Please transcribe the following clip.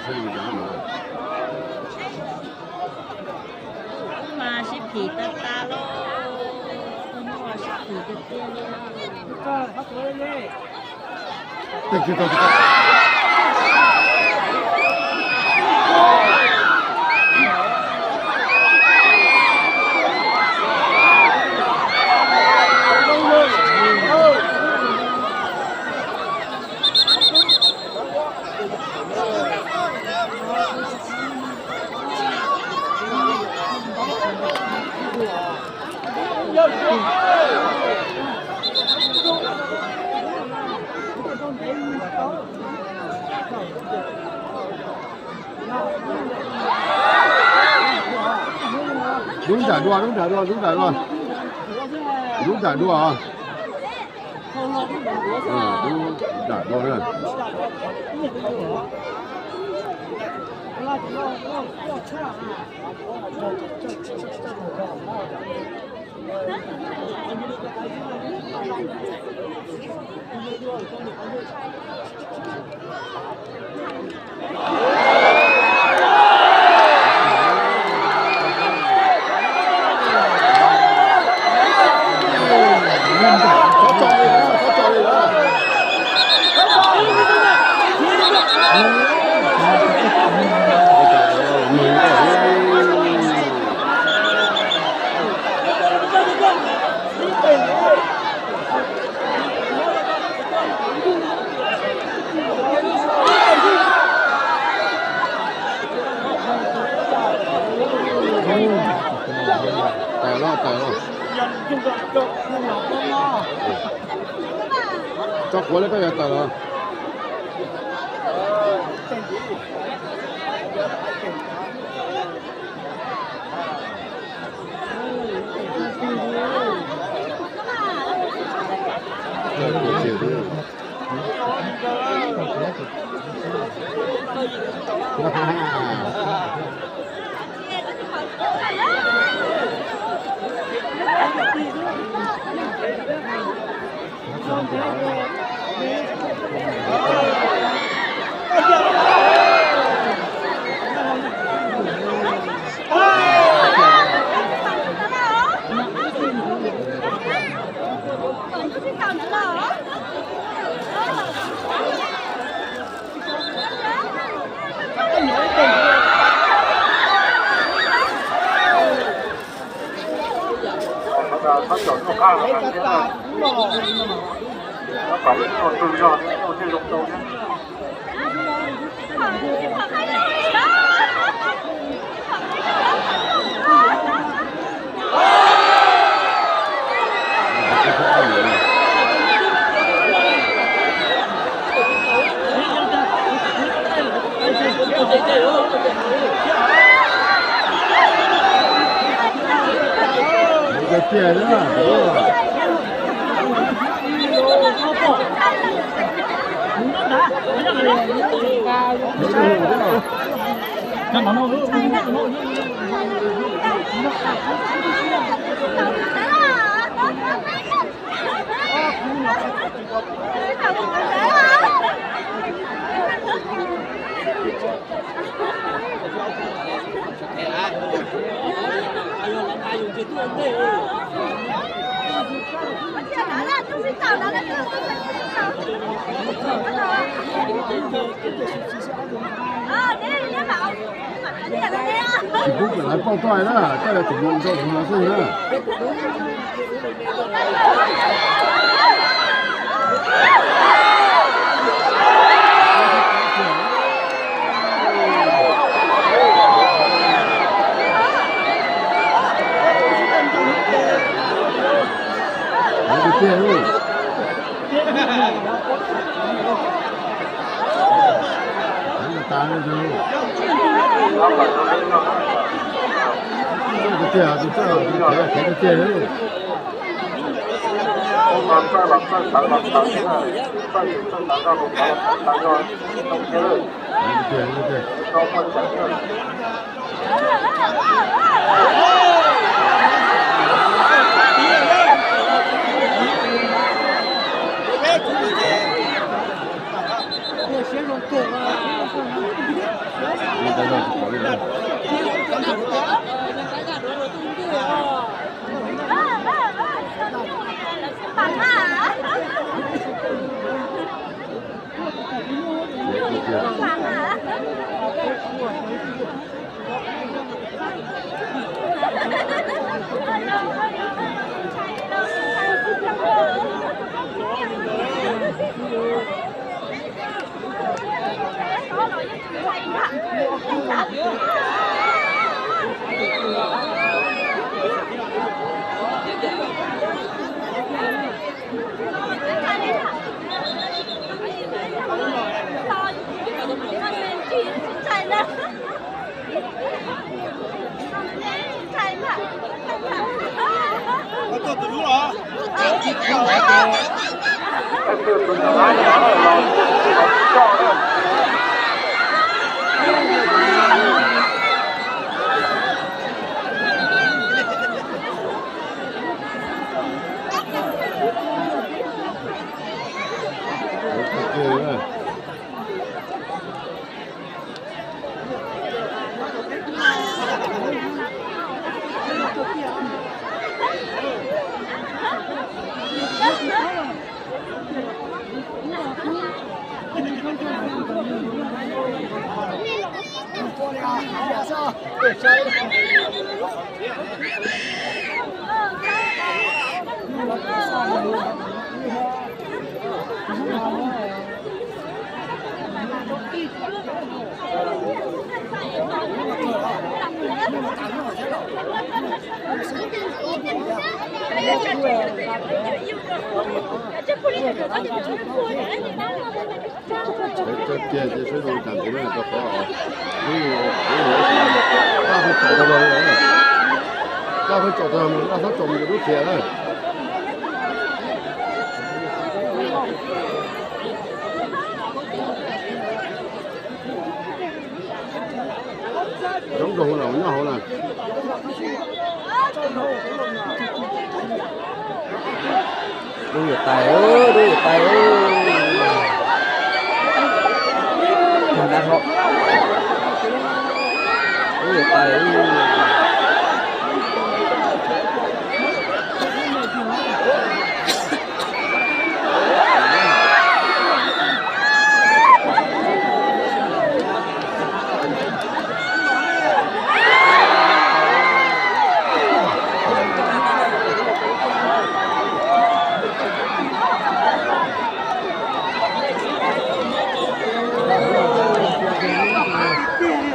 Mas sib phim tag tag lauj, hnub no sib phim tiag tiag li. Dub nram dua, dub nram dua, dub nram dua. Dub nram dua. Dub nram dua. Tawm los, tawm los. Tso quav li koj yuav tawm los. Tsis pub kom lawv pauj tuaj na, coj lawv tus mus rau tus no xwb na. Tiag tiag. Tiag tiag ces saib zoo cas ntxiv na, rau qhov ib, ib, ib, daj pheej tsom tag los, daj pheej tsom tag los, daj txhob tsom mus rau lub txias na. Coob rau hauv los nyob hauv na. Dub yuav tais, dub yuav tais.